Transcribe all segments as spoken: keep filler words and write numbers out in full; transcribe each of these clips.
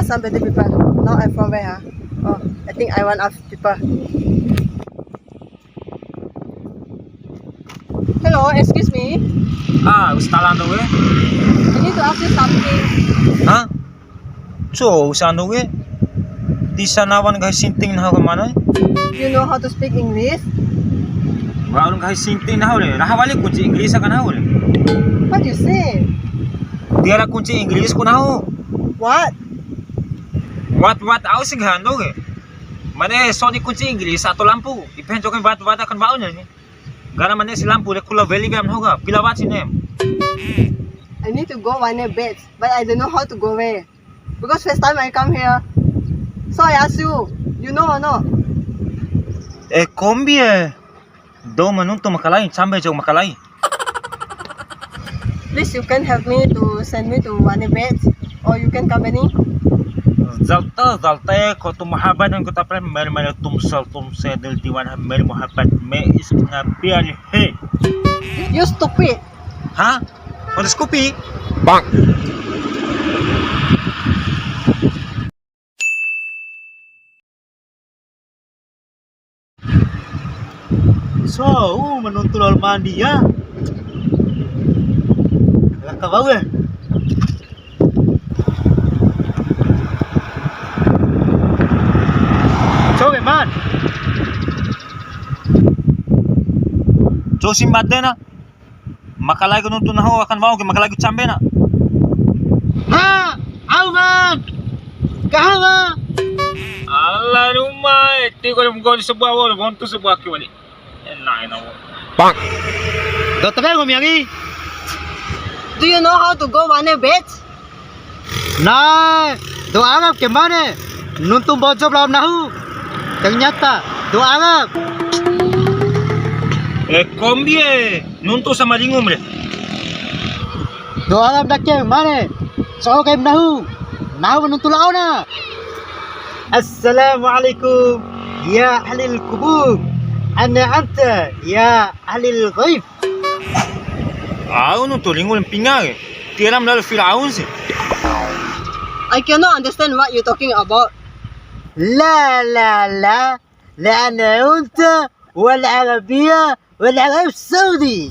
Assam Badu people. Now I'm from where, huh? Oh, I think I want ask people. Hello, excuse me. Ah, usa tala ando we. I need to ask you something. Hah? Co, usa ando we. Disa nawan nggahi sinting nahu ke mana? You know how to speak English? Wa'ur nggahi sinting nahu re. Raha wali kunci Inggris aka nahu re. What you say? Tiwara kunci Inggris ku nahu. What? What, what, au si nggahi ando ke. Mane sodi kunci Inggris atau lampu. Ipen jokin what, what akan baunya ni. Gara mane si lampu de kula weli gam nahu ka. Pila what si nem. I need to go one bed, but I don't know how to go where. Because first time I come here. So I ask you, you know or not? Eh, kombi e. Dou ma nuntu makalai, cambe jok makalai. Please, you can help me to send me to one bed, or you can company. Jalte, jalte, ko tu muhabbat dan ko tapre, mere, mere, tum sel, tum se, dil diwan, mere, muhabbat, me, is, na, pyar, he. You stupid. Hah? What is kopi? Bang. So, uh, ma nuntu lalo mandi ya. Laka bau ya. Coba man. Coba simbadena. Makalai ku nuntu nahu akan wa'u ke makalai ku cambe na. Ha, au man. Kahawa. Ala ruma, eti ko mungkin sebuah wal, bontu sebuah ki wali. Enak, enak. Bang. Dokter kan ngomong lagi. Do you know how to go one bed? Nah, dou Arab ke mana? Nuntu Mbojo ba lao nahu. Ternyata dou Arab. Eh, kombi e, nuntu sama lingum re. Dou Arab dake mana? So'o kaim nahu. Nahu nuntu lao na. Assalamualaikum ya ahlil kubur. Ana anta ya ahlil ghaib. Au nuntu lingu mpinga ke. Tiwara ma lalo Firaun si. I cannot understand what you talking about. La, la, la, la ana unta, wal Arabia, wal Arab Saudi.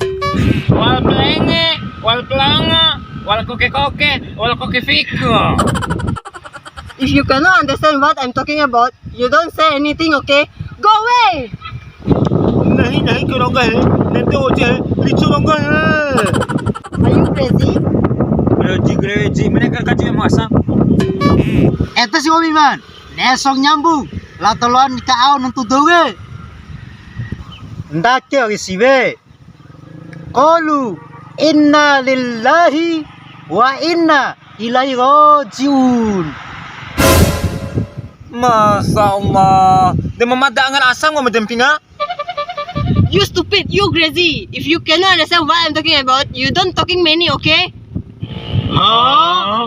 Wal pelenge, wal pelanga, wal koke-koke, wal koke fiko. If you cannot understand what I'm talking about, you don't say anything, okay? Go away! Nahi, nahi, ke rongga he. Nente oje he. Ricu rongga he. Are you crazy? Crazy, crazy. Mene kan kaji muasa. Eta si Obi man. Nesong nyambung. La toloan ka au nuntu dou ke. Ndake ori siwe. Qalu inna lillahi wa inna ilaihi raji'un. Masya Allah. De mamada angan asam nggo mede mpinga. You stupid, you crazy. If you cannot understand what I'm talking about, you don't talking many, okay? Hah?